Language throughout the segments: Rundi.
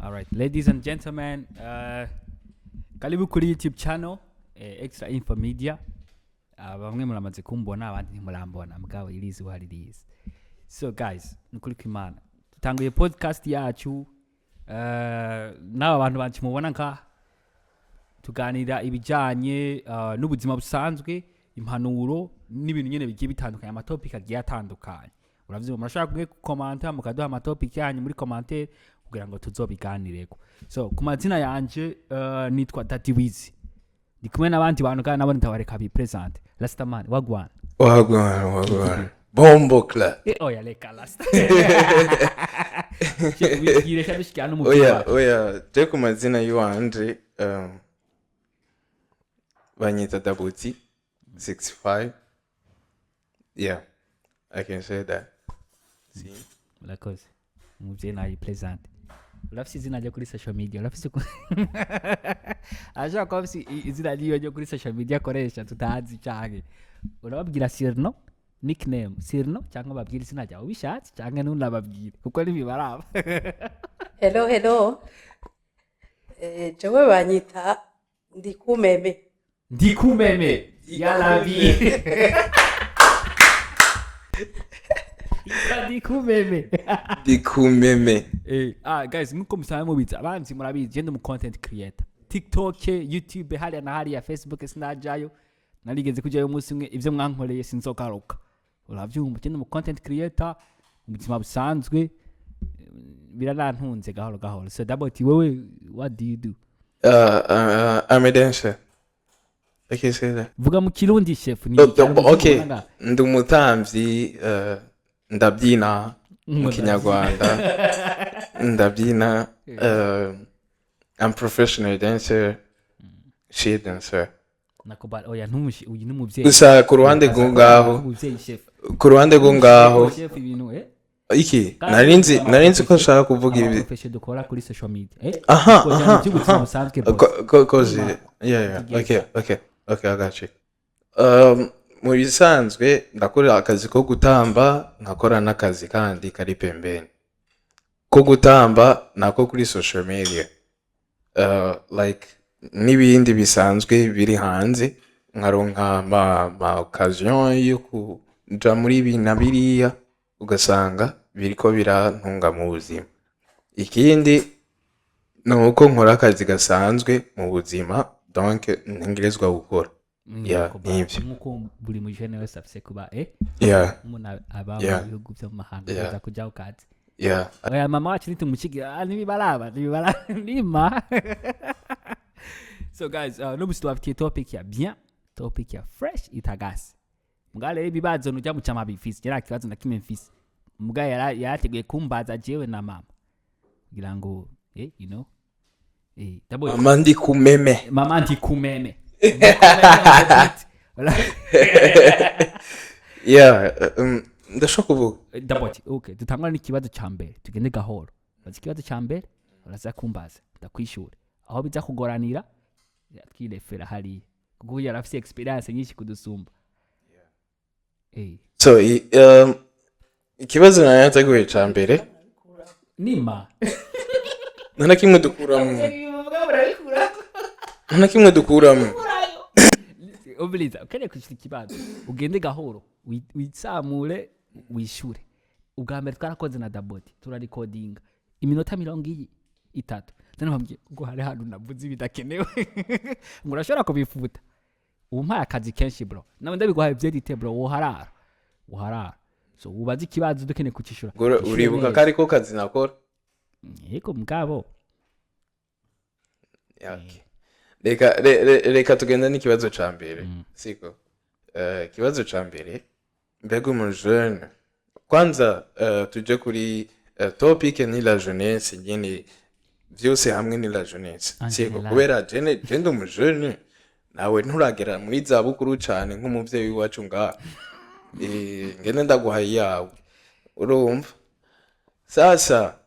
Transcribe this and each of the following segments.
All right, ladies and gentlemen, karibu kuri YouTube channel Extra Info Media. Bamwe muramaze kumbona, abandi ntimurambona, mugabo it is what it is. So guys, nukuri kw'Imana dutanguye podcast yacu, n'aba bantu banje mubona nka tuganira ibijanye n'ubuzima busanzwe, impanuro n'ibintu nyene bigiye bitandukanye, amatopic agiye atandukanye. Uravyumva, murashobora kumwe gukomanta, mukaduha amatopic yanyu muri commentaire kugira ngo tuzobiganireko. So ku mazina yanje, nitwa Daddy Wiz, ndi kumwe n'abandi bantu kandi nabo ntabareka bipresente. Rastaman, wagwan? Wagwan, wagwan. Bomboclaat. Oya, reka Rasta wibwire sha dushikira n'umuvyeyi Oya, wacu. oya, je ku mazina yiwanje banyita Dabuti 65. Yeah, I can say that. See? Murakoze, umuvyeyi nayipresente. Urafise izina ryo kuri social media? Urafise ashobora kuba afise izina ryiwe ryo kuri social media akoresha tutazi, canke urababwira surnom, nickname, surnom, cyangwa babwira izina ryawe ubishatse, canke ntunababwire kuko ntibibaraba. Hello, hello. Jewe banyita Ndikumeme. Ndikumeme yalabi, Ndikumeme. Ndikumeme. Guys, nkuko musanzwe mubizi, abanzi murabizi, je ndi mu content creator, TikTok, YouTube, hariya na hariya, Facebook sinajayo, narigeze kujayo umunsi umwe, ivyo mwankoreye sinzogaruka. Uravyumva, je ndi mu content creator mu buzima busanzwe, biranantunze gahoro gahoro. So Dabot, wewe what do you do? I'm a dancer. I can say that. Vuga mu Kirundi, chef, ni Oh, Ikirundi. okay. Ubona. Ndi umutamvyi, ndabyina mu Kinyarwanda. Ndabyina. I'm professional dancer. She dancer. Nakuba oya, ntumushi uyu ni umuvyeyi. Gusa ku ruhande rwo ngaho, Umuvyeyi, chef. ku ruhande rwo ngaho, Chef, ibintu iki nari nzi ko nshaka kuvuga ibi. Amaprofession dukora kuri social media, Aha, Dukora aha, iby'ubuzima aha. busanzwe, boss. Koze, yeah, okay, I got you. Mu bisanzwe ndakora akazi ko gutamba, nkakora n'akazi kandi kari pembeni ko gutamba nako kuri social media, like n'ibindi bisanzwe biri hanze, nkaronka ma occasion yo kuja muri ibi na biriya, ugasanga biriko birantunga mu buzima. Ikindi ni uko nkora akazi gasanzwe mu buzima, donc ntegerezwa gukora. Yeah, Kuba- nibyo. Nkuko buri mujene wese afise kuba umuntu aba mu bihugu byo mu mahanga aza kuja ku kazi. Oya, mama wacu nitumushyigira, ntibibaraba, ntibibaraba nima. So guys, n'ubu tubafitiye topic ya bien, topic ya fresh itagase. Mugabo rero ibibazo nujya mucama bifise, jera kibazo na kimwe mfise, mugabo yarateguye kumbaza jewe na mama kugira ngo you know d'abord. Mama Ndikumeme. Mama Ndikumeme. Yeah, ndashobora kuvuga. D'abord, okay, dutangura n'ikibazo ca mbere, tugende gahoro. Baza ikibazo ca mbere, uraza kumbaza ndakwishura. Aho biza kugoranira twirefera hariya, kuko yari afise experience nyinshi kudusumba. So ikibazo nari nateguye ca mbere, Nima. Nta na kimwe dukuramo, nta na kimwe dukuramo. Umviriza, ukeneye kwishura ikibazo ugende gahoro, witsamure wishure. Ubwa mbere twarakoze na Daboti, turarikodinga iminota 30, nababwiye ngo hari hantu navuze ibidakenewe, ngo urashobora kubifuta. Ubu mpaye akazi kenshi, bro, nawe ndabiguhaye vyedite, bro, woharara woharara. So ubaze ikibazo dukeneye kucishura. Ngo uribuka ko ariko kazi nakora? Yego, mugabo. Yeah, okay. Reka reka tugenda n'ikibazo ca mbere, siko? Ikibazo ca mbere, mbega umujene, kwanza tuje kuri topic ni la jeunesse nyene, vyose hamwe ni la jeunesse, En siko? général. Kubera jene je ndi umujene, nawe nturagera muri za bukuru cane nk'umuvyeyi wacu ngaha. Ngende ndaguhaye iyawe, urumva? Sasa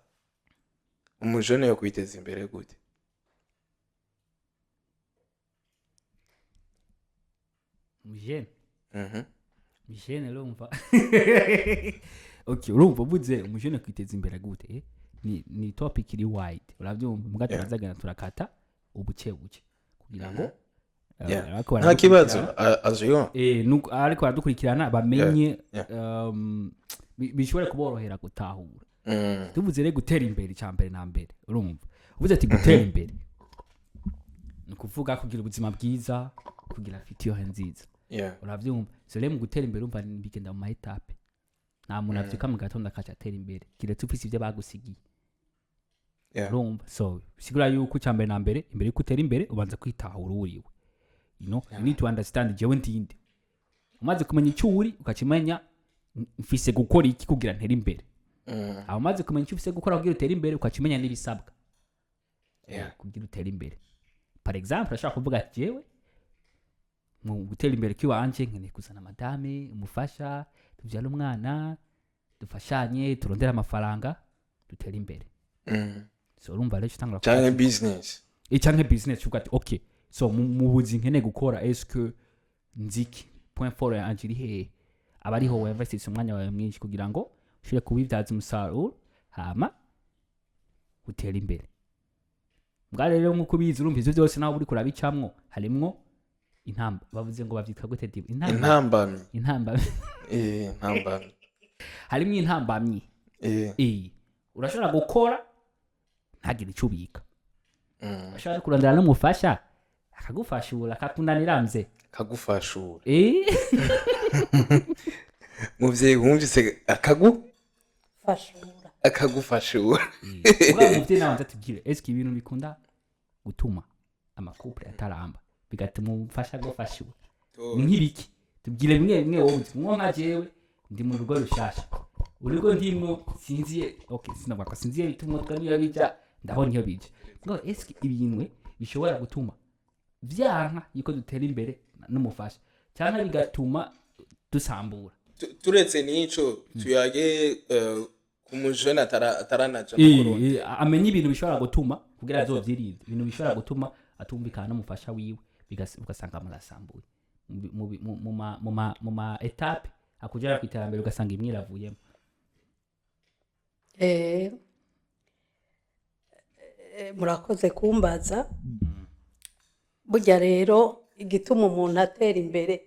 umujene yo kwiteza imbere gute? Umujene? Mhm. Umujene, urumva, okay, urumva uvuze umujene kwiteza imbere gute? Ni topic iri wide, urabyumva, muga turazagana turakata ubuce buce kugira ngo ariko Nta kibazo. baradukurikirana. Azuyo. Ariko baradukurikirana bamenye, bishobore kuborohera gutahura. Tuvuze rero gutera imbere, icya mbere na mbere, urumva, uvuze ati gutera imbere ni ukuvuga kugira ubuzima bwiza, kugira future nziza. Urabyumva? So rero mu gutera imbere, urumva, bigenda mu ma étapes. Nta muntu avyuka mu gatondo akaca atera imbere, kiretse ufise ibyo bagusigiye. Urumva? So bisigura yuko icya mbere na mbere, imbere yuko utera imbere, ubanza kwitahura uriwe. You need to understand jewe ndinde. Umaze kumenya icyo uri, ukakimenya, mfise gukora iki kugira ntere imbere. Aho umaze kumenya icyo ufise gukora kugira utere imbere, ukakimenya n'ibisabwa kugira utere imbere. Par exemple, ashobora kuvuga ati jewe mu gutera imbere kw'iwanje nkeneye kuzana madame, umufasha, tubyare umwana, dufashanye, turondere amafaranga, dutere imbere. So urumva rero utangura Canke business. Canke business, uvuga ati okay, so mu buzi nkeneye gukora, est-ce que nziki point fort yanje iri hehe? Aba ariho winvestisse umwanya wawe mwinshi kugira ngo ushobore kubibyaza umusaruro, hama utere imbere. Mbwa rero nk'uko ubizi, urumva, ivyo byose nawe uriko urabicamwo, harimwo intamba, bavuze ngo bavyitwa gute, dibu? Intamba. Intambamyi. Intamba. Intambamyi. Harimwo intambamyi. Urashobora gukora ntagire icyo ubika. Urashobora kurondera n'umufasha akagufashura, akakunanira mze. Kagufashura. Muvyeyi, wumvise akagu Fashura. Akagufashura. Uriya muvyeyi nabanza atubwire, eske ibintu bikunda gutuma ama couples ataramba, bigatuma umufasha agufashura, ni nk'ibiki? Tubwire bimwe bimwe wowe uzi. Nko nka jewe ndi mu rugo rushasha, urugo ndimwo sinziye, okay, sinavuga ko sinziye bituma umutwe niyo bija, ndabona iyo bija ngo eske ibintu bishobora gutuma vyanka yuko dutera imbere n'umufasha, cyangwa bigatuma dusambura? Turetse n'ico, tuyage ku mujene ataranaja no kurondera. Amenye ibintu bishobora gutuma, kugira azovyirinde, ibintu bishobora gutuma atumvikana n'umufasha wiwe, ugasanga murasambuye mu ma étapes akujana ku iterambere, ugasanga imwe iravuyemo. Murakoze kumbaza. Burya rero igituma umuntu atera imbere,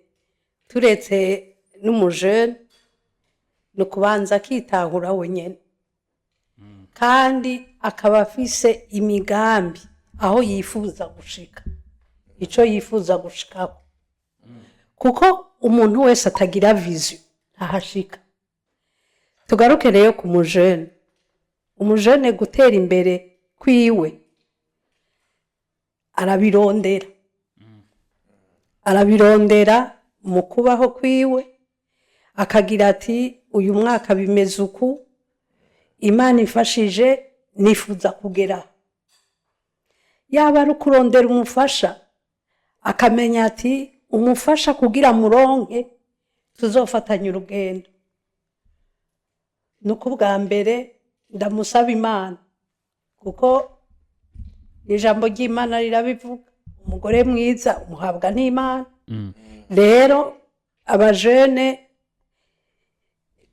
turetse n'umujene, ni ukubanza akitahura wenyine, kandi akaba afise imigambi aho yifuza gushika, icyo yifuza gushikaho, kuko umuntu wese atagira vision ntahashika. Tugaruke rero ku mujene. Umujene gutera imbere kwiwe arabirondera, arabirondera mu kubaho kwiwe, akagira ati uyu mwaka bimeze uku, Imana ifashije nifuza kugera. Yaba ari ukurondera umufasha, akamenya ati umufasha kugira muronke tuzofatanya urugendo, ni uko ubwa mbere ndamusaba Imana, kuko ijambo ry'Imana rirabivuga, umugore mwiza umuhabwa n'Imana. Rero abajene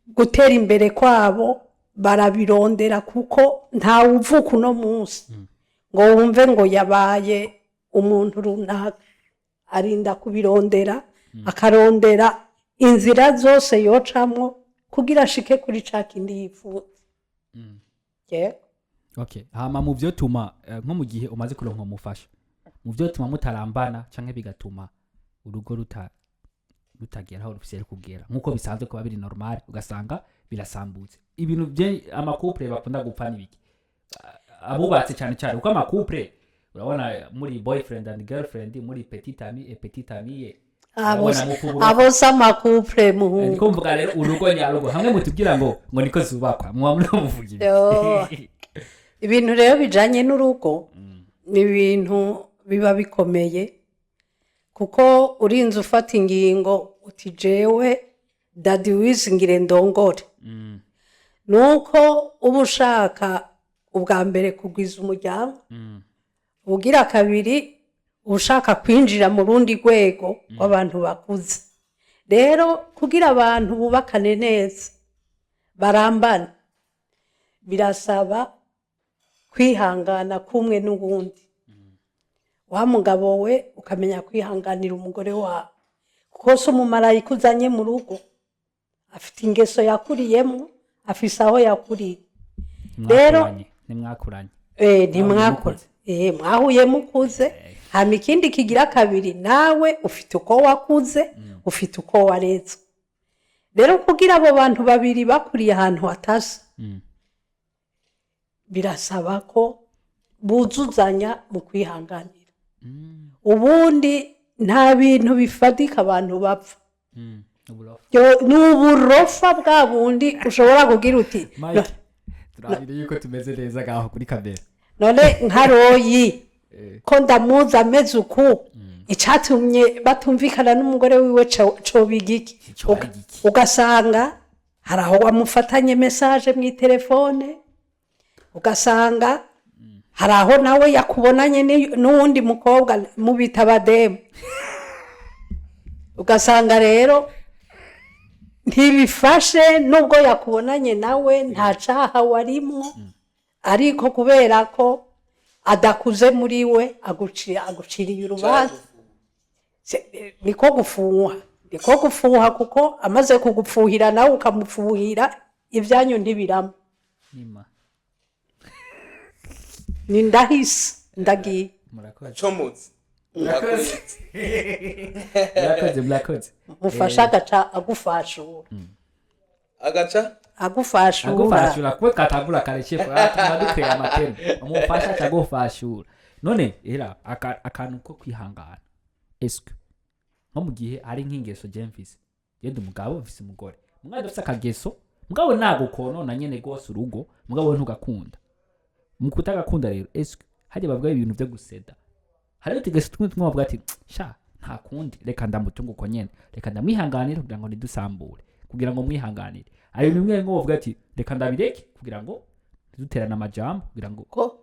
gutera imbere kwabo barabirondera, kuko ntawe uvuka uno munsi ngo wumve ngo yabaye umuntu runaka. Arinda kubirondera, akarondera inzira zose yocamwo kugira ashike kuri ca kindi yifuza. Yego. Okay, hama mu byo tuma nko mu gihe umaze kuronka umufasha, mu byo tuma mutarambana canke bigatuma urugo rutagera aho rufise kugera nkuko bisanzwe kuba biri normal, ugasanga birasambutse, ibintu bye ama couples bakunda gupfa n'ibiki? Abubatse cyane cyane, kuko ama couples urabona muri boyfriend and girlfriend, muri petit ami et petit ami. Abo urabona abo si ama couples, muhungu. Niko mvuga rero, urugo nyarugo hamwe mutubwira ngo niko zubakwa, muba muri muvuga ibi. Yo. Ibintu rero bijanye n'urugo ni ibintu biba bikomeye, kuko urinze ufata ingingo uti jewe dadi wizingire ndongore, nuko uba ushaka ubwa mbere kugwiza umuryango, ubugira kabiri ushaka kwinjira mu rundi rwego rw'abantu bakuze. Rero kugira abantu bubakane neza, barambane, birasaba Kwihangana kumwe n'uwundi. Wa mugabo we, ukamenya kwihanganira umugore wawe, kuko si umumarayika uzanye mu rugo. Afite ingeso yakuriyemo, afise aho yakuriye. Rero Ntimwakuranye, ntimwakuranye. Ntimwakora mukuze. Mwahuye mukuze. Hama ikindi kigira kabiri, nawe ufite uko wakuze, ufite uko warezwe. Rero kugira abo bantu babiri bakuriye ahantu hatasa, birasaba ko buzuzanya mu kwihanganira. Ubundi nta bintu bifatika abantu bapfa. Uburofa. Ni uburofa bwa bundi ushobora kugira uti Mike, turabire yuko tumeze neza ngaho kuri kamera. None nka Royi, ko ndamuzi ameze uku, icatumye batumvikana n'umugore wiwe coba igiki? Coba igiki? Ugasanga hari aho wamufatanye message mu telefone, ugasanga hari aho nawe yakubonanye n'uwundi mukobwa mubita abademu. Ugasanga rero ntibifashe, nubwo yakubonanye nawe nta caha warimwo, ariko kubera ko adakuze muri we, aguciriye urubanza. Niko gufuha, niko gufuha, kuko amaze kugupfuhira nawe ukamupfuhira, ibyanyu ntibirama. Nima. Ni ndahise ndagiye. Murakoze. Comotse. Murakoze, murakoze, murakoze. Mufasha agaca agufashura. Agaca Agufashura. Agufashura, kuko twatangura kare, shefu atuma dutera amateme. Umufasha aca agufashura. None era akantu ko kwihangana, eske nko mu gihe ari nk'ingeso je mfise, genda umugabo mfise umugore, mugabo adafise akageso, mugabo ntago konona nyene rwose urugo, mugabo ntugakunda. Mu kutagakunda rero, eske hajya bavuga ibintu byo guseda, hariho utugeso tumwe tumwe bavuga ati sha, nta kundi, reka ndamutunga uko nyene, reka ndamwihanganire kugira ngo ntidusambure, kugira ngo mwihanganire. Hari ibintu bimwe bimwe bavuga ati reka ndabireke kugira ngo ntiduterane amajambo, kugira ngo Ko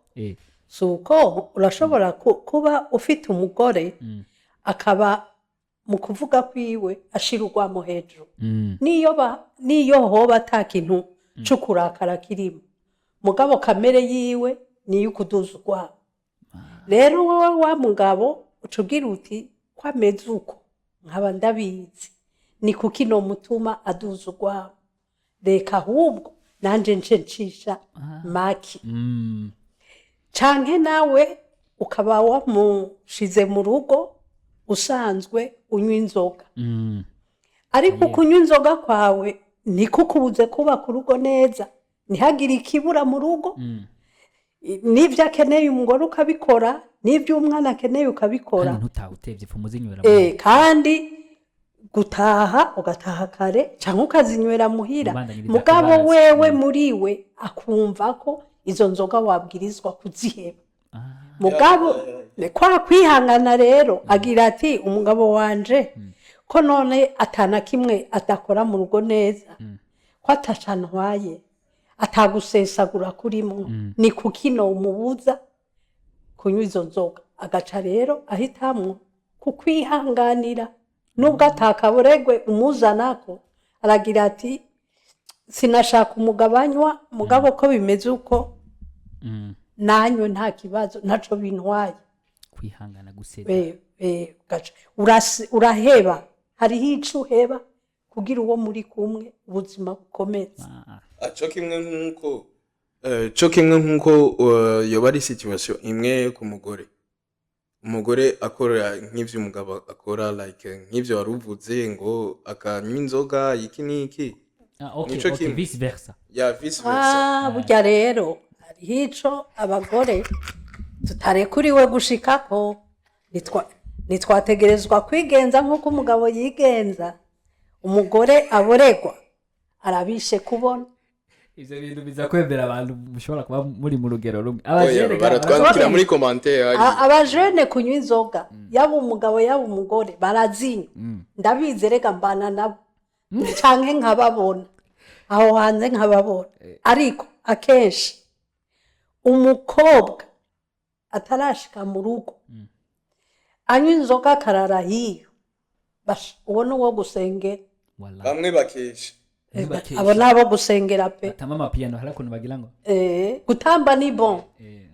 si uko urashobora kuba ufite umugore akaba mu kuvuga kwiwe ashira urwamo hejuru, niyo hoba ata kintu co kurakara kirimo, mugabo kamere yiwe niyo ukuduza urwamo. Rero wowe wa mugabo uca ugira uti ko ameze uko nkaba ndabizi, ni kuki nomutuma aduza urwamo? Reka ahubwo nanje nce ncisha maki. Canke nawe ukaba wamushize mu rugo usanzwe unywa inzoga, ariko kunywa inzoga kwawe ntikukubuze kubaka urugo neza, ntihagire ikibura mu rugo. N'ibyo akeneye umugore ukabikora, n'ibyo umwana akeneye ukabikora. Kandi ntutahe utevye, pfuma uzinywera. Kandi gutaha ugataha kare cyangwa ukazinywera muhira. Ubandanyiriza Mugabo ibaraza. wewe muri we akumva ko izo nzoga wabwirizwa kuziheba. Mugabo kwa kwihangana rero agira ati umugabo wanje ko none atana kimwe adakora mu rugo neza, ko atacantwaye, atagusesagura kurimo, ni kuki nomubuza kunywa izo nzoga? Agaca rero ahitamwo kukwihanganira nubwo atakaburegwe umuzanako. Aragira ati sinashaka umugabanywa, mugabo ko bimeze uko, nanywe nta kibazo, ntaco bintwaye. Kwihangana, guseda. Uraheba, hariho ico uheba kugira uwo muri kumwe ubuzima bukomeze. Ah, co kimwe nk'uko yoba ari situation imwe ku mugore, umugore akora nk'ivyo umugabo akora, like nk'ivyo wari uvuze ngo akanywa inzoga, iki n'iki. Ah, okay, Nico okay, kimwe. Vice versa. Ya, vice versa. Ah, burya rero hariho ico abagore tutarekuriwe gushikako. Ntitwategerezwa kwigenza nk'uko umugabo yigenza. Umugore aboregwa arabishe kubona. Ivyo bintu biza kwemera abantu mushobora kuba muri mu rugero rumwe. Oya, Abajene ga- baratwandikira muri commentaire hari. Abajene kunywa inzoga, yaba umugabo yaba umugore, barazinywa. Ndabizi rega, mbana nabo canke nkababona aho hanze nkababona. Ariko akenshi umukobwa atarashika mu rugo anywa inzoga akarara hiyo. Basha, uwo ni uwo gusengera. Wallah. Bamwe bakesha. Ntibakeshe. Abo nabo gusengera pe. Batamba amapiyano, hari ukuntu bagira ngo Gutamba ni bon,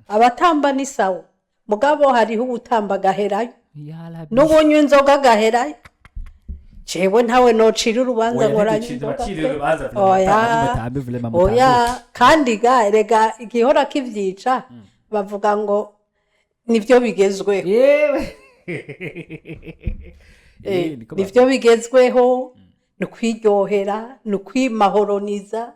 abatamba ni sawa, mugabo hariho uwutamba agaherayo, Ya Rabbi. n'ubunywa inzoga agaherayo. Jewe ntawe nocira urubanza Oya, ngo aranywa ntiducire inzoga bacire pe. urubanza, Oya. mutambe, vraiment, mutambuke. Oya, kandi ga erega igihora kivyica, bavuga ngo nivyo bigezweho. Yewe. Niko Nivyo bigezweho, ni ukwiryohera, ni ukwimahoroniza.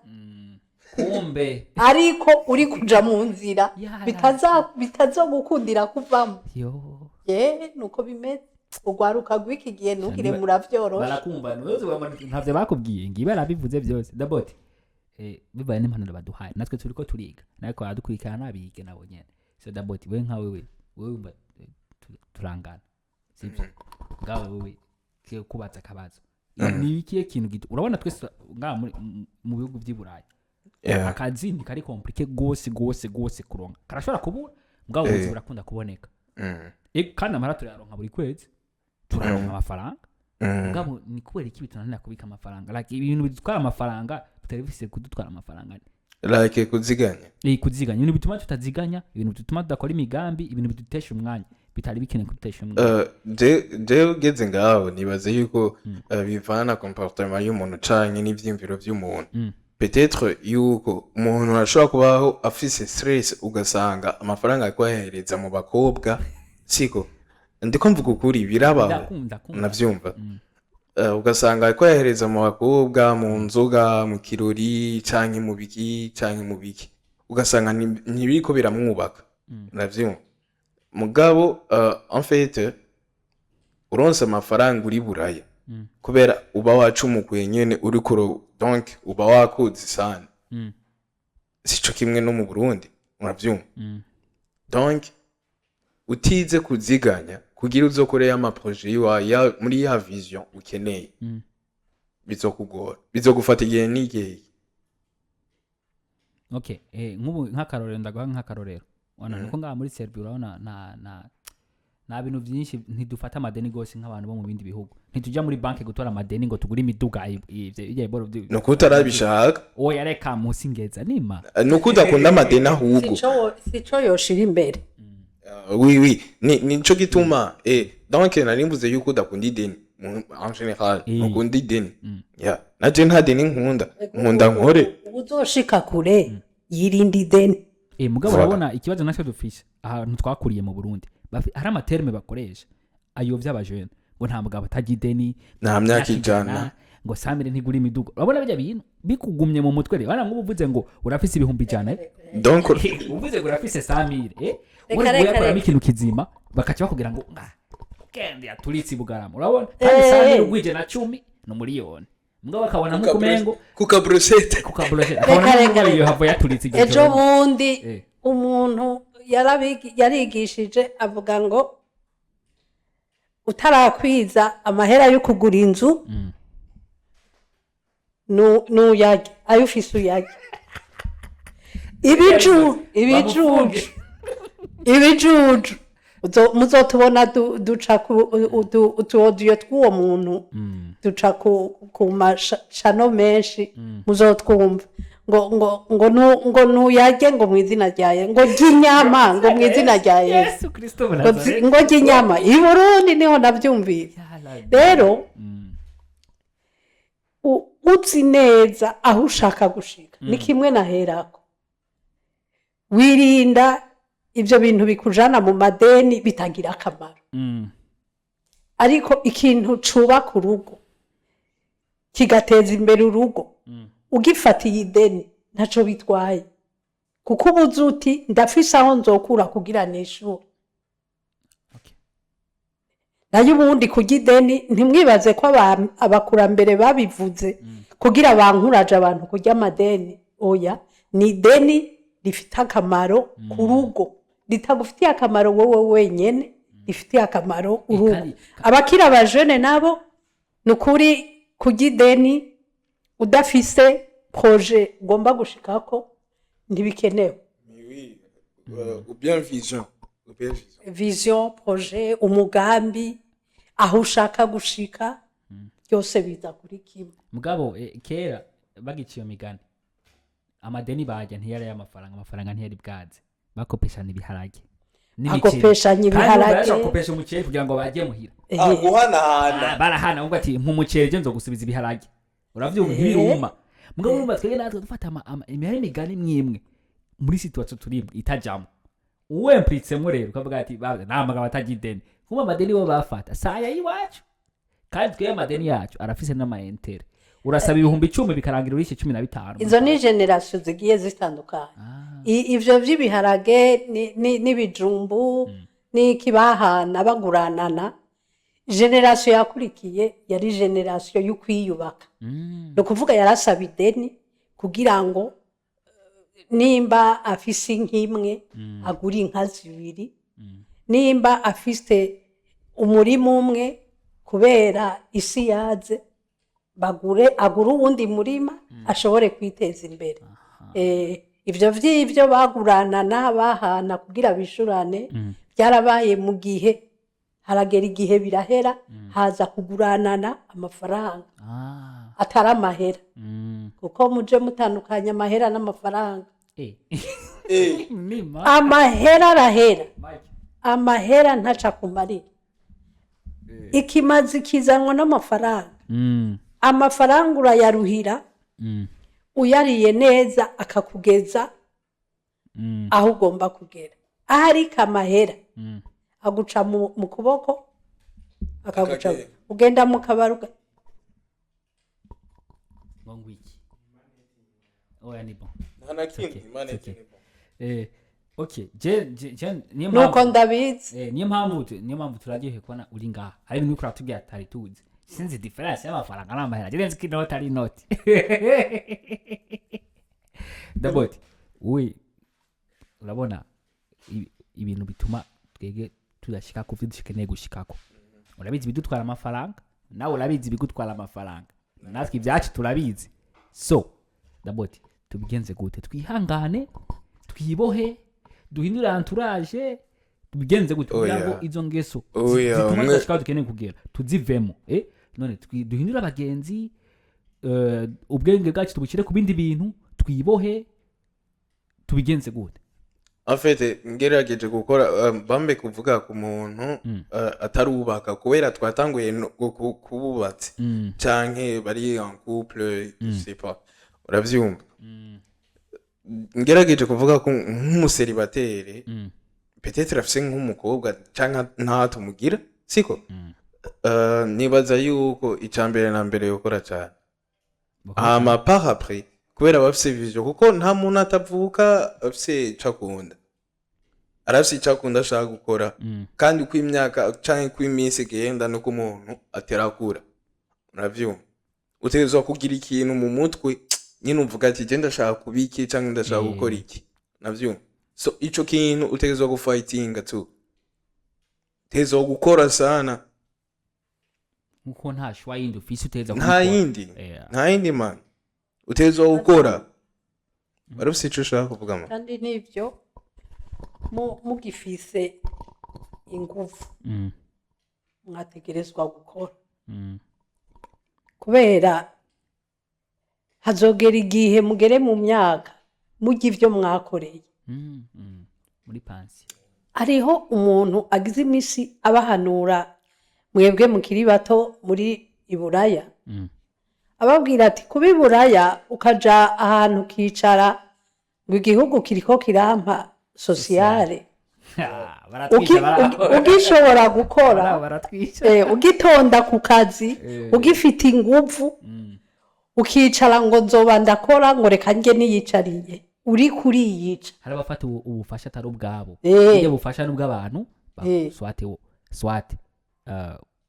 Kumbe Ariko uri kuja mu nzira Ya. bitazogukundira kuvamo. Yo. Ye, nuko bimeze. Urwaruka rw'iki gihe, ntugire muravyoroshe. Barakumva ntavyo bakubwiye, ngiye barabivuze byose. Dabot, bibaye n'impanuro baduhaye, natwe turiko turiga, ariko baradukurikirana bige nabo nyene. So Dabot, we nka wewe, wewe wumva turangana, sibyo? Ngawe wewe kiye kubaza akabazo, ni ikihe kintu gito urabona twese ngaha mu bihugu by'i Burayi, akazi ntikari compliqué gose gose gose kuronka, karashobora kubura, mugabo ubuzi burakunda kuboneka. Kandi amahera turayaronka buri kwezi, turaronka amafaranga. Mugabo ni kubera iki bitunanira kubika amafaranga? Like ibintu bidutwara amafaranga bitari bifise kudutwara amafaranga. Like kuziganya. Kuziganya, ibintu bituma tutaziganya, ibintu bituma tudakora imigambi, ibintu bidutesha umwanya bitari bikeneye kudutesha umwanya. Je ugeze ngaho nibaze yuko bivana comportement y'umuntu canke n'ivyiyumviro vy'umuntu. Peut-être yuko umuntu ashobora kubaho afise stress, ugasanga amafaranga ariko ayahereza mu bakobwa. Siko ndiko mvuga ukuri, birabaho. Ndakunda kunda. Navyumva. Ugasanga ariko yahereza mu bakobwa, mu nzoga, mu kirori, canke mu biki canke mu biki, ugasanga ntibiriko biramwubaka. Navyumva. Mugabo en fait uronse amafaranga uri Buraya, kubera uba wacumukuye nyene, uriko donc uba wakuze sana, sico kimwe no mu Burundi, uravyumva? Donc utize kuziganya kugira uzokoreye ama projets yiwawe muri ya vision ukeneye, bizokugora, bizogufata igihe n'igihe. Okay, nk'ubu nk'akarorero, ndaguha nk'akarorero. Wana nuko ngaha muri Serbia urabona nta bintu byinshi, ntidufata amadeni gose nk'abantu bo mu bindi bihugu, ntitujya muri banki gutora amadeni ngo tugure imiduga, ivyo boro Nuko utarabishaka. Oya, reka musi ngeza nima. Nuko udakunda amadeni ahubwo. Sico yoshira imbere. Oui oui, ni nico gituma donc nari mvuze yuko udakunda ideni en général. Ntukunda ideni. Yeah, naje nta deni nkunda, nkunda nkore. Uzoshika kure yirinda ideni. Mugabo Voilà. urabona ikibazo nacyo dufise ahantu twakuriye mu Burundi, hari ama termes bakoresha ayovya abajene, ngo nta mugabo atajya ideni, Nta myaka 100. ngo samire ntigura imiduga. Urabona bijya bintu bikugumye mu mutwe rero. Urabona nk'ubu uvuze ngo urafise 100,000, Donc uvuze ngo urafise 100,000, Reka, uri reka, kuyakoramo reka. ikintu kizima, bakaca bakubwira ngo gende yaturitse i Bugarama. Urabona kandi 100,000 ugwije na 10 ni umuriyoni, mugabo bakabona nk'uko umengo kuka brochette. Kukaburoshe akabona Reka, nk'uko reka, iyo havo yaturitse igihe. Ejo bundi umuntu yarigishije avuga ngo utarakwiza amahera yo kugura inzu, nuyarya ayo ufise, uyarya. Ibijuju, ibijuju. Muzotubona duca ku utu audio tw'uwo muntu, duca ku mashano menshi, muzotwumva ngo nuyarye, ngo mu izina rya Yesu, ngo ry'inyama, ngo mu izina rya Yesu. Yesu Kristo. Ngo ngo ry'inyama. I Burundi niho nabyumvise rero. Uzi neza aho ushaka gushika, ni kimwe naherako, wirinda ibyo bintu bikujana mu madeni bitagira akamaro. Ariko ikintu cubaka urugo, kigateza imbere urugo, ugifatiye ideni ntaco bitwaye, kuko uba uzi uti ndafise aho nzokura kugira nishure. Nayo ubundi kurya ideni, ntimwibaze ko abakurambere babivuze kugira bankuraje abantu kurya amadeni. Oya, ni ideni rifite akamaro ku rugo, ritagufitiye akamaro wowe wenyene, rifitiye akamaro urugo. Abakiri abajene nabo, ni ukuri kurya ideni udafise projet ugomba gushikako ntibikenewe. Oui, ou bien vision. Ou bien vision. Vision, projet, umugambi, aho ushaka gushika, byose biza kuri kimwe. Mugabo kera Bagiciye migani, amadeni bajya ntiyari ay'amafaranga, amafaranga ntiyari bwaze, bakopeshana ibiharage n'imiceri. Bakopeshanya Kandi ibiharage. barashobora gukopesha umuceri kugira ngo bajye muhira. Ah, guhanahana. Ah, barahana, uvuga ati mpa umuceri je nzogusubiza ibiharage, uravyumva? Ntibiruma. Mugabo urumva twebwe natwe dufata imihari, imigani mwimwe muri situation turimo itajamo uwempritsemwo, rero ukavuga ati nta mugabo atajya ideni, kuba amadeni bo bafata saya y'iwacu, kandi twebwe amadeni yacu arafise n'ama intérêts. Urasaba 10,000 bikarangira urishe 15. Izo ni générations zigiye zitandukanye. Ivyo vy'ibiharage n'ibijumbu n'iki bahana baguranana, génération yakurikiye yari génération y'ukwiyubaka. Ni ukuvuga yarasaba ideni kugira ngo nimba afise inka imwe agure inka zibiri, nimba afise umurima umwe, kubera isi yaze, bagure agure uwundi murima ashobore kwiteza imbere. Ivyo vy'ivyo baguranana bahana kugira bishurane byarabaye mu gihe haragera igihe birahera, haza kuguranana amafaranga atari amahera, kuko muje mutandukanya amahera n'amafaranga. Nima. Amahera arahera. Mike. Amahera ntaca kumarira, ikimazi kizanwa n'amafaranga. Amafaranga urayaruhira, uyariye neza akakugeza aho ugomba kugera, aho ariko amahera aguca mu kuboko, akaguca Akagenda. ugenda mu kabari Ngo ngwiki, oya, ni bon. Nta na kimwe. Okay, Imana it's okay. ikindi. Okay, je niyo Nuko mpamvu ndabizi. Niyo mpamvu turaryohewe kubona uri ngaha. Hari ibintu uriko uratubwira tutari tuzi. Sinzi différence y'amafaranga n'amahera, je nzi ko inoti ari inoti. Dabot we, urabona ibintu bituma twege tudashika ku byo dukeneye gushikako. Urabizi ibidutwara amafaranga, nawe urabizi ibigutwara amafaranga, natwe ibyacu turabizi. So Dabot, tubigenze gute? Twihangane, twibohe, duhindure entourage, tubigenze gute kugira Oya. ngo izo ngeso Oya, zituma tudashika aho dukeneye kugera tuzivemo? None duhindure abagenzi, ubwenge bwacu tubushyire ku bindi bintu, twibohe, tubigenze gute? En fait, ngerageje gukora bambe kuvuga ku muntu atarubaka, kubera twatanguye kububatse canke bari en couple, je sais pas, uravyumva? Ngerageje kuvuga ko nk'umu célibataire, peut-être afise nk'umukobwa canke ntatumugira, siko? Nibaza yuko ica mbere na mbere yokora cane, hama par après, kubera bafise vision, kuko nta muntu atavuka afise ico akunda, arafise ico akunda ashaka gukora. Kandi uko imyaka canke uko iminsi igenda nuko umuntu aterakura, uravyumva? Utegerezwa kugira ikintu mu mutwe nyine uvuga ati je ndashaka kuba iki canke ndashaka gukora iki, navyumva? So ico kintu utegerezwa gufightinga tu, utegerezwa gukora sana. Nkuko nta choix yindi ufise, uteza Nta kubikora. yindi. Nta yindi man, utegerezwa gukora. Wari ufise ico ushaka kuvuga ma? Kandi n'ibyo mugifise ingufu mwategerezwa gukora, kubera hazogera igihe mugere mu myaka mujya ibyo mwakoreye. Muri pansi. Hariho umuntu agize iminsi abahanura, mwebwe mukiri bato muri Iburaya, ababwira ati kuba Iburaya ukaja ahantu ukicara ngo igihugu kiriko kirampa sociale, Baratwica. Ugishobora gukora, Baratwica. Ugitonda ku kazi, ugifite inguvu, ukicara ngo nzoba ndakora, ngo reka njye niyicariye, uri kuriyica. Hari abafata ubufasha atari ubwabo. Burya bufasha n'ubw'abantu soit soit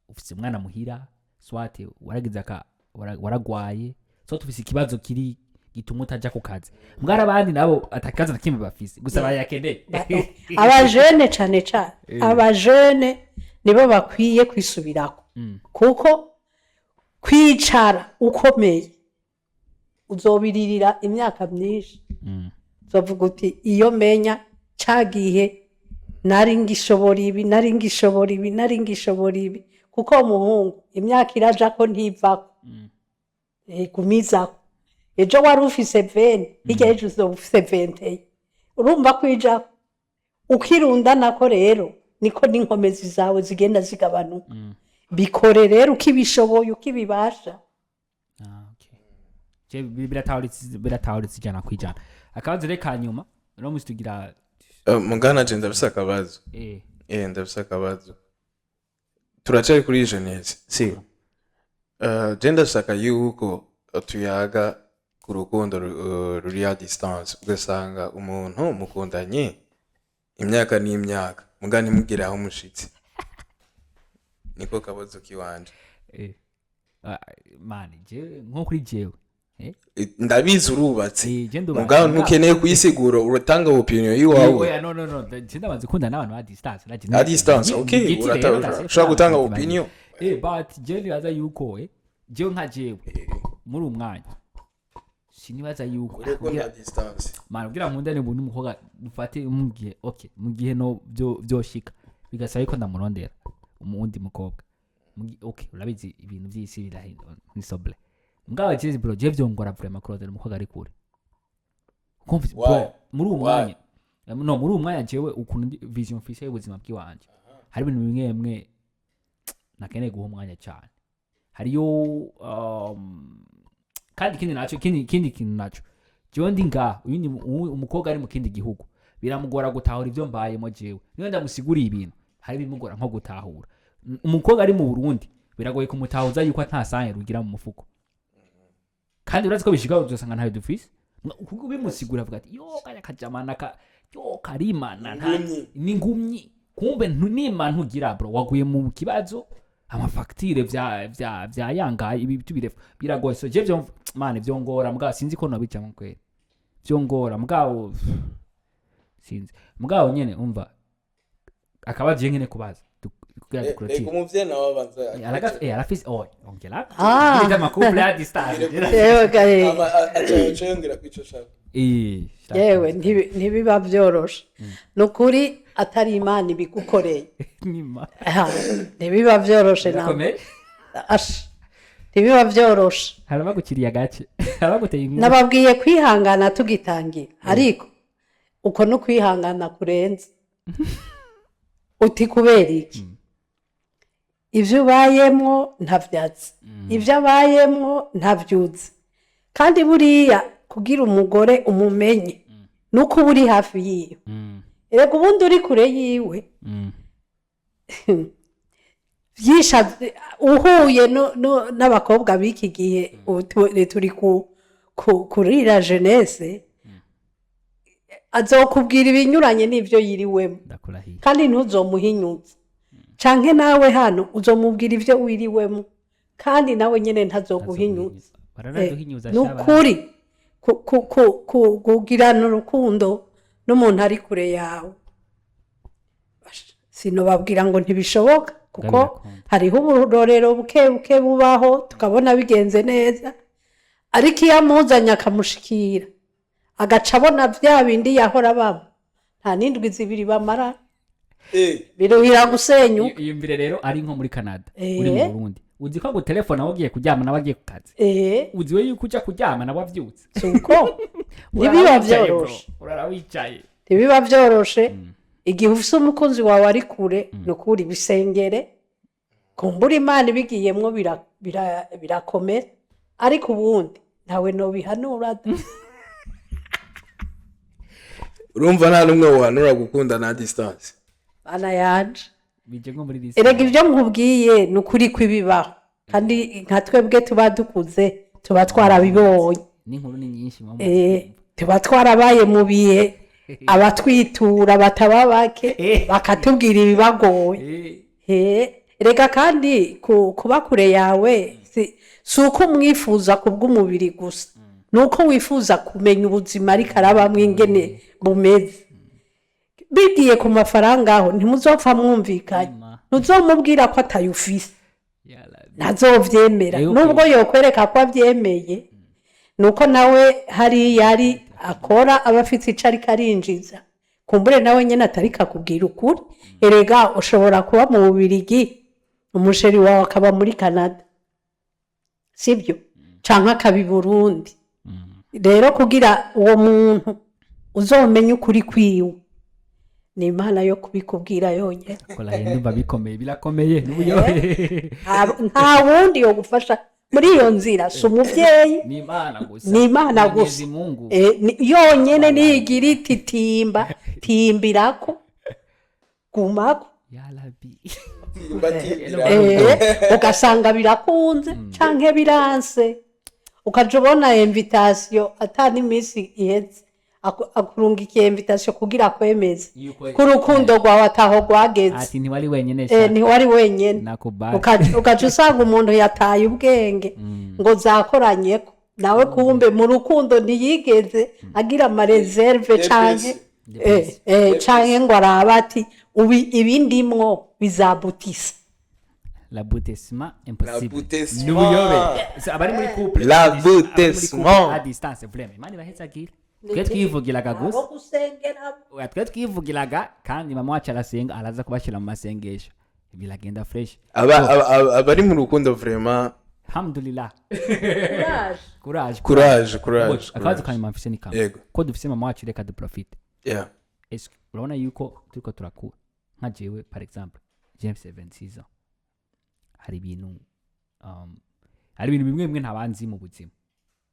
ufise umwana muhira, soit waragize aka waragwaye, soit ufise ikibazo kiri gituma utaja ku kazi. Mbwara abandi nabo atakibazo na kimwe bafise, gusa barayakeneye. Abajene, cane cane abajene, nibo bakwiye kwisubirako, kuko kwicara ukomeye uzobiririra imyaka myinshi. Uzovuga uti iyo menya ca gihe nari ngishobora ibi, nari ngishobora ibi, nari ngishobora ibi. Kuko umuhungu imyaka irajako ntivako, igumizako. Ejo wari ufise 20, hirya y'ejo uzoba ufise 21. Urumva ko ijako ukirunda nako rero niko n'inkomezi zawe zigenda zigabanuka. Bikore rero ukibishoboye, ukibibasha. Ah, okay. Je biratahuritse 100%. Akabazo rero ka nyuma uno musi tugira. Mugana je ndafise akabazo. Ndafise akabazo. Turacari kuri jeunesse, si je ndashaka yuko tuyaga ku rukundo ruri à distance, ugasanga umuntu mukundanye imyaka n'imyaka, muga ntimugire aho mushitse. Niko kabazo kiwanje. Ah, man, je nko kuri jewe Ndabizi urubatse. Je ndubatse. Mugabo ntukeneye kuyisigura, uratanga opinion yiwawe. Oya, no, no, no, je ndamaze gukundana n'abantu à distance. À distance, okay, ushobora gutanga opinion. But je nibaza yuko jewe nka jewe muri uwo mwanya sinibaza yuko Urukundo à distance. Man, kugira nkundane ubu n'umukobwa, dufate mu gihe, okay, mu gihe no byo byoshika bigasaba yuko ndamurondera umundi mukobwa. Okay, urabizi ibintu by'isi birahinduka nisoble. Mugabo je, bro, je vyongora vraiment kurondera umukobwa ari kure. Kumva bro, Why? muri uwo Why? mwanya, no muri uwo mwanya jewe ukuntu vision mfise y'ubuzima bw'iwanje, hari ibintu bimwe bimwe nakeneye guha umwanya cyane. Hariyo kandi ikindi naco, ikindi kintu naco, jewe ndi ngaha, uyu ni umukobwa ari mu kindi gihugu, biramugora gutahura ibyo mbayemo. Jewe niyo ndamusiguriye ibintu, hari bimugora nko gutahura. Umukobwa ari mu Burundi biragoye kumutahuza yuko nta sanye rugira mu mufuko, kandi urazi ko bishika uzosanga ntayo dufise. Kuko bimusigura avuga ati: "Yo kaya kajamana ka yo karimana ni ngumyi." Kumbe nima ntugira, bro, waguye mu kibazo, amafagitire vya yangaye, ibi tubirefu biragoye. So je vyo man vyongora, mugabo sinzi ko nobijamo kweli. Vyongora, mugabo sinzi, mugabo nyene umva akabazo je nyene kubaza kugira dukurotire. Reka umuvyeyi nawe abanza. Arafise, oh, ongera. Ah. Ita ma couple à distance. Yewe ga, Aca yongera kwico shaka. Yewe ntibiba byoroshe ni ukuri, atari Imana ibigukoreye. Nyuma. Aha, ntibiba byoroshe nawe. Birakomeye. Asha, ntibiba byoroshe. Hari abagukiriye agace, hari abaguteye inkuru. Nababwiye kwihangana tugitangira, ariko uko no kwihangana kurenze. Uti kubera iki? Ibyo ubayemwo ntavyatsi, ibyo abayemwo ntavyuzi. Kandi buriya kugira umugore umumenye nuko uba uri hafi yiwe. Erega ubundi uri kure yiwe, byinshi uhuye n'abakobwa b'iki gihe, ubu turi kuri la jeunesse, azokubwira ibinyuranye n'ibyo yiriwemo. Ndakurahiye. Kandi ntuzomuhinyuze, canke nawe hano uzomubwira ibyo wiriwemo, kandi nawe nyine ntazoguhinyuza. Baranaduhinyuza. Ni ukuri kugirana urukundo n'umuntu ari kure yawe, sinobabwira ngo ntibishoboka, kuko Birakunda. hariho uburorero buke buke bubaho tukabona bigenze neza, ariko iyo amuzanye akamushikira, agaca abona bya bindi yahora abamo, nta n'indwi 2 bamara, biruhira gusenyuka. Iyo mbere rero ari nko muri Canada, uri mu Burundi, uzi ko gutelefona wagiye kuryama nawe agiye ku kazi. Uzi we yuko ujya kuryama nawe avyutse. Si uko ntibiba Urara wicaye, bro. byoroshe. Urara wicaye. Ntibiba byoroshe. Igihe ufise umukunzi wawe ari kure, ni ukuri bisengere, kumbura Imana ibigiyemwo birakomera, ariko ubundi ntawe nobihanura da. Urumva nta n'umwe wohanura gukundana à distance? Bana yanje. Bije nko muri liste. Erega ibyo nkubwiye ni ukuri kw'ibibaho, kandi nka twebwe tuba dukuze tuba twarabibonye. N'inkuru ni nyinshi mama. Tuba twarabaye mu bihe abatwitura bataba bake bakatubwira ibibagoye. Rega kandi kuba kure yawe si uko umwifuza ku bw'umubiri gusa, ni uko wifuza kumenya ubuzima ariko arabamwo ingene bumeze. Bigiye ku mafaranga aho ntimuzopfa mwumvikanye. Ma. Ntuzomubwira ko atayufise, Yala. ntazovyemera. Nubwo yokwereka ko avyemeye, nuko nawe hariya ari akora aba afite ico ariko arinjiza, kumbure nawe nyene atariko akubwira ukuri. Erega ushobora kuba mu Bubirigi, umusheri wawe akaba muri Canada, sibyo? Canke akaba i Burundi. Rero kugira uwo muntu uzomenye ukuri kwiwe, ni Imana yo kubikubwira yonyine. Kola ndumva bikomeye, birakomeye n'uburyohe. Nta wundi yo gufasha muri iyo nzira, si umubyeyi. Ni Imana gusa. Ni Imana gusa. Mwenyezi Mungu. Yonyene niyigira iti timba, timbirako, gumako. Ya Rabbi. Ugasanga birakunze canke biranse, ukaja ubona invitation ata n'iminsi iheze, akurungikiye invitation kugira akwemeze ko urukundo rwawe ataho rwageze. Ati ntiwari wenyine. Eh, Sha. Ntiwari wenyene. Nakubali. Ukaca usanga umuntu yataye ubwenge ngo zakoranyeko nawe, kumbe mu rukundo ntiyigeze agira ama réserves canke canke ngo arabe ati ubi ibindimwo bizabutisa. L'aboutissement impossible. L'aboutissement. N'ubuyobe. So, abari muri couple, L'aboutissement. abari muri couple à distance, vraiment Imana ibahezagire. Twe twivugiraga gusa. Abo gusengera. Oya, twe twivugiraga, kandi mama wacu arasenga, araza kubashyira mu masengesho, biragenda fresh. Abari mu rukundo vraiment. Alhamdulillah. Courage. Courage. Courage, courage. Akabazo Courage. kanyuma mfise ni kamwe. Yego. Ko dufise mama wacu, reka duprofite. Yeah. Est-ce urabona yuko turiko turakura, nka jewe par exemple, James, 26 ans, hari ibintu hari ibintu bimwe bimwe ntabanzi mu buzima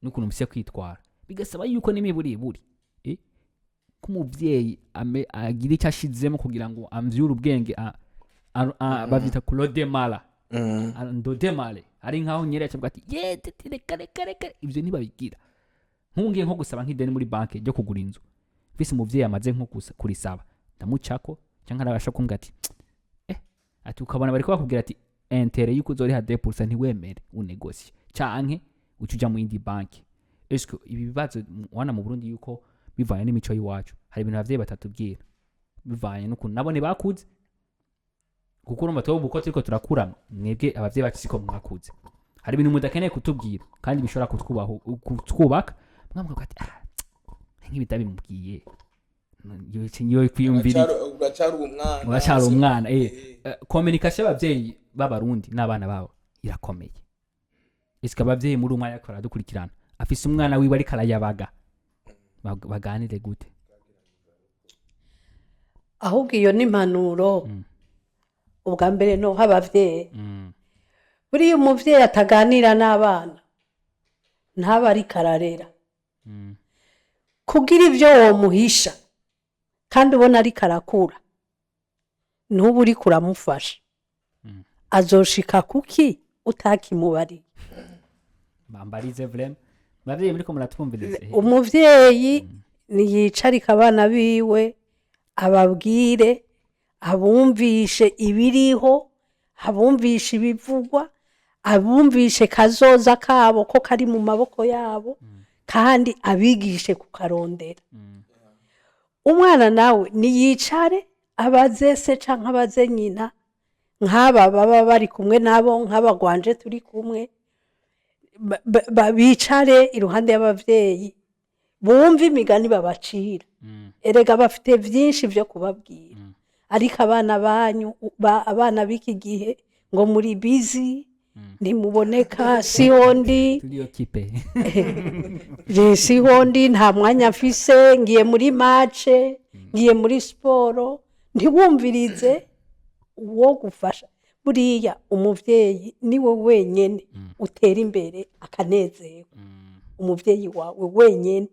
n'ukuntu mfise kwitwara, bigasaba yuko n'imiburiburi ko umuvyeyi agira icyo ashizemo kugira ngo amvyure ubwenge, bavyita kurodemara, ndodemare, ari nkaho nyeretse avuga ati ye tete, reka reka reka, ibyo ntibabigira. Nkungiye nko gusaba nk'ideni muri banki ryo kugura inzu, mfise umuvyeyi amaze nko kurisaba, ndamucako cyangwa arabasha kumbwira ati ati ukabona bariko bakubwira ati intérêt yuko uzoriha 2%, ntiwemere, unegosie canke uca uja mu yindi banki. Eske ibi bibazo wana mu Burundi yuko bivanye n'imico y'iwacu, hari ibintu abavyeyi batatubwira bivanye n'ukuntu nabo ntibakuze, kuko urumva twebwe uko turiko turakura, mwebwe abavyeyi bacu siko mwakuze, hari ibintu mudakeneye kutubwira kandi bishobora kutwubaka, mwamuka ati ah, nk'ibitabimubwiye yo kwiyumvira. Uracyari umwana. Uracyari umwana. Communication y'abavyeyi b'Abarundi n'abana babo irakomeye. Eske abavyeyi muri umwanya ariko baradukurikirana, afise umwana wiwe ariko arayabaga, baganire gute? Ahubwo iyo ni impanuro ubwa mbere noha abavyeyi. Buriya umuvyeyi ataganira n'abana ntaba ariko ararera. Kugira ibyo womuhisha kandi ubona ariko arakura, ntuba uriko uramufasha. Azoshika kuki utakimubariye? Bambarize vraiment, abavyeyi muriko muratwumviriza. Umuvyeyi niyicarika abana biwe, ababwire, abumvishe ibiriho, abumvishe ibivugwa, abumvishe kazoza kabo ko kari mu maboko yabo, kandi abigishe kukarondera. Umwana nawe niyicare abaze se canke abaze nyina, nk'aba baba bari kumwe nabo, nk'aba gwanje turi kumwe, bicare iruhande y'abavyeyi, bumve imigani babacira. Erega bafite vyinshi vyo kubabwira. Ariko abana banyu, abana b'iki gihe ngo muri busy, ntimuboneka, siho ndi. Turi occupé. Je siho ndi, nta mwanya mfise, ngiye muri match, ngiye muri siporo. Ntiwumvirize uwo gufasha. Buriya umuvyeyi niwe wenyene utera imbere akanezerwa, umuvyeyi wawe wenyene.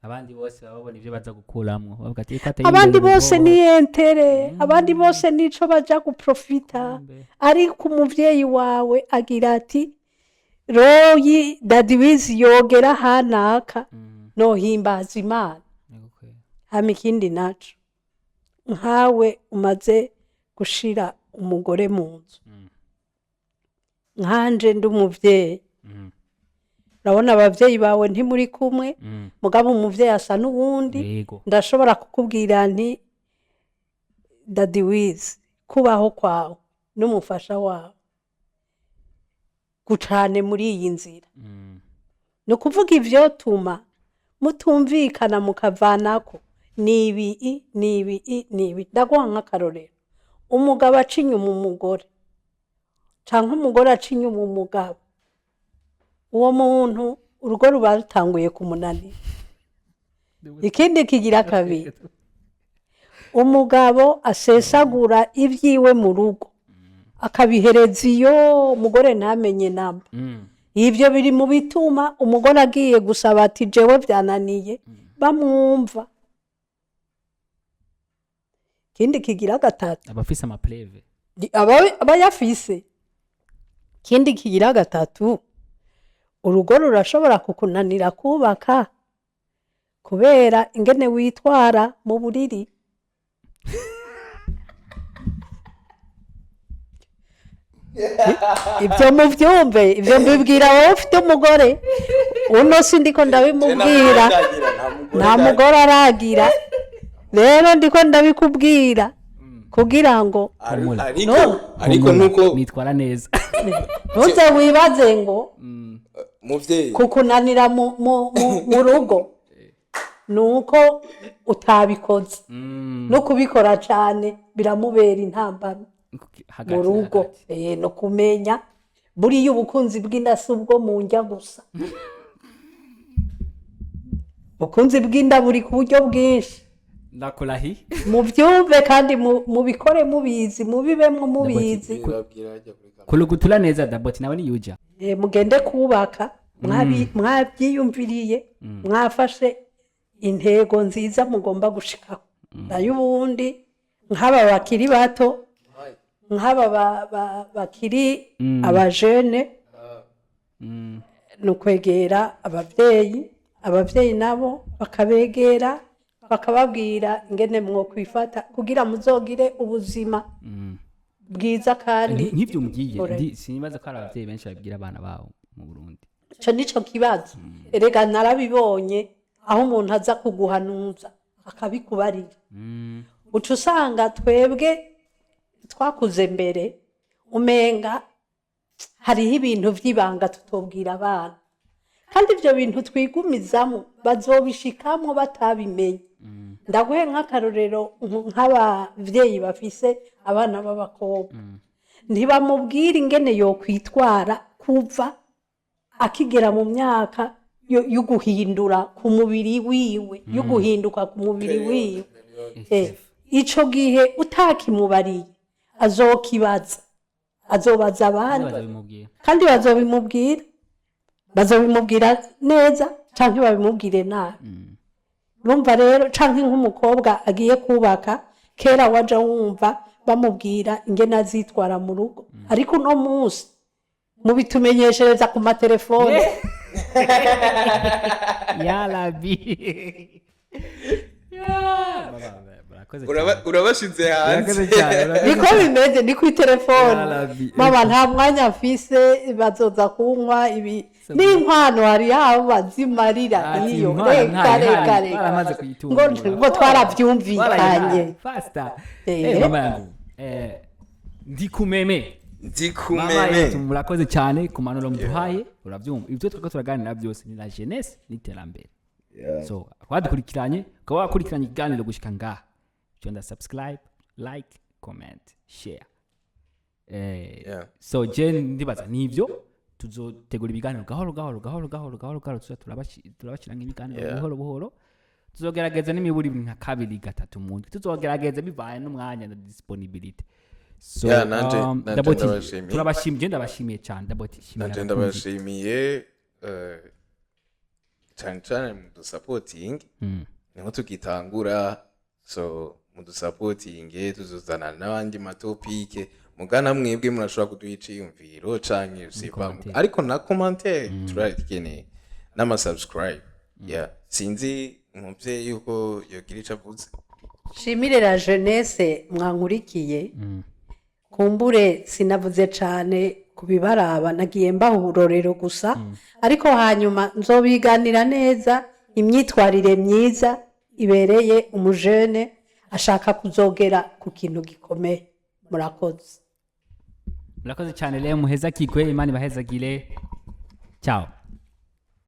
Abandi bose baba babona ibyo baza gukuramwo, bavuga ati "Reka ateye Abandi imbere bose urugo." ni intérêt, abandi bose nico baja guprofita. Ariko umuvyeyi wawe agira ati royi dadiwizi yogera hanaka, nohimbaza Imana. Yego kweli. Hama ikindi naco, nkawe umaze gushira umugore mu nzu, nkanje ndi umuvyeyi, urabona abavyeyi bawe ntimuri kumwe, mugabo umuvyeyi asa n'uwundi. Ndashobora kukubwira nti dadiwizi, kubaho kwawe n'umufasha wawe gucane muri iyi nzira, ni ukuvuga ivyotuma mutumvikana mukavanako ni ibi ni ibi ni ibi. Ndaguha nk'akarorero: umugabo aca inyuma umugore canke umugore aca inyuma umugabo, uwo muntu Urugo ruba rutanguye kumunanira. Ikindi kigira kabiri, umugabo asesagura ibyiwe mu rugo akabihereza iyo umugore ntamenye namba. Ibyo biri mu bituma umugore agiye gusaba ati: "Jewe byananiye", bamwumva. Ikindi kigira gatatu, abafise ama preuves. Abayafise. Ikindi kigira gatatu, urugo rurashobora kukunanira kubaka kubera ingene witwara mu buriri. Ibyo mubyumve, ibyo mbibwira wowe ufite umugore. Uno si ndiko ndabimubwira, nta mugore aragira. Rero ndiko ndabikubwira kugira ngo Ariko No. ariko nuko nitwara neza. Ntuze wibaze ngo muvyeyi kukunanira mu rugo ni uko utabikoze. No kubikora cyane biramubera intambamyi Hagati mu na rugo. hagati. No kumenya buriya ubukunzi bw'inda si ubwo mu njya gusa. Ubukunzi bw'inda buri ku buryo bwinshi. Ndakurahi. Mubyumve kandi mubikore mubizi, mubibemwo mubizi. Kurugutura neza daboti nawe niyuja. Mugende kubaka mwabyiyumviriye, mwafashe intego nziza mugomba gushikaho. Nayo ubundi nk'aba bakiri bato, nk'aba bakiri abajene, ni ukwegera ababyeyi, ababyeyi nabo bakabegera, bakababwira ingene mwokwifata kugira muzogire ubuzima bwiza kandi Nk'ibyo mugiye Ore. sinibaza ko hari ababyeyi benshi babwira abana babo mu Burundi. Ico nico kibazo. Erega narabibonye aho umuntu aza kuguhanuza akabikubarira, uca usanga twebwe twakuze mbere umenga hariho ibintu vy'ibanga tutobwira abana, kandi ivyo bintu twigumizamo bazobishikamo batabimenye. Ndaguhe nk'akarorero, nk'abavyeyi bafise abana b'abakobwa, ntibamubwira ingene yokwitwara kuva akigera mu myaka yo guhindura ku mubiri wiwe, yo guhinduka ku mubiri wiwe. Ico gihe utakimubariye azokibaza, azobaza abandi. Bazabimubwira. Kandi bazobimubwira, bazobimubwira neza canke babimubwire nabi. Urumva rero, canke nk'umukobwa agiye kubaka, kera waja wumva bamubwira ingene azitwara mu rugo, ariko uno munsi mubitumenyeshereza ku matelefone. Yarabi. Murakoze cyane. Urabashize hanze. Murakoze cyane, murakoze. Niko bimeze, ni ku telefone. Yarabi. Mama nta mwanya mfise, bazoza kunywa ibi n'inkwano, hari aho bazimarira. Ati, iyo inkwano reka ntayo reka ihari, reka baramaze ngo kuyitungura. Ngo twarabyumvikanye. Faster. Eh. Mama yangu, ndikumeme. Mama Ndikumeme. yetu, murakoze cyane ku manuro muduhaye. Urabyumva, ibyo twako turaganira byose ni la jeunesse n'iterambere. So wadukurikiranye, ukaba wakurikiranye ikiganiro gushika ngaha, cyonda subscribe, like, comment, share. So je ndibaza nivyo tuzotegura ibiganiro gahoro gahoro gahoro gahoro gahoro gahoro, tuza turabashira nk'ibiganiro buhoro buhoro. Tuzogerageza n'imiburi nka kabiri gatatu mu ndwi, tuzogerageza bivanye n'umwanya na disponibility. So Yeah, nanje Daboti, ndabashimiye. turabashimiye. Je ndabashimiye cyane. Daboti, shimira Nanje abakunzi. ndabashimiye, cyane cyane mudusapotingi. Niho tugitangura, so mudusapotinge, tuzozana n'abandi ma topics. Mugana mwebwe murashobora kuduha iciyumviro canke siba Commentaire. Ariko na commentaire turakeneye n'ama subscribe. Yeah, sinzi umuvyeyi yuko yogira ico avuze. Shimire la jeunesse mwankurikiye. Kumbure sinavuze cane ku bibaraba, nagiye mbaha uburorero gusa, ariko hanyuma nzobiganira neza imyitwarire myiza ibereye umujene ashaka kuzogera ku kintu gikomeye. Murakoze. Murakoze cyane rero, muheza kigwe, Imana ibahezagire. Ciao.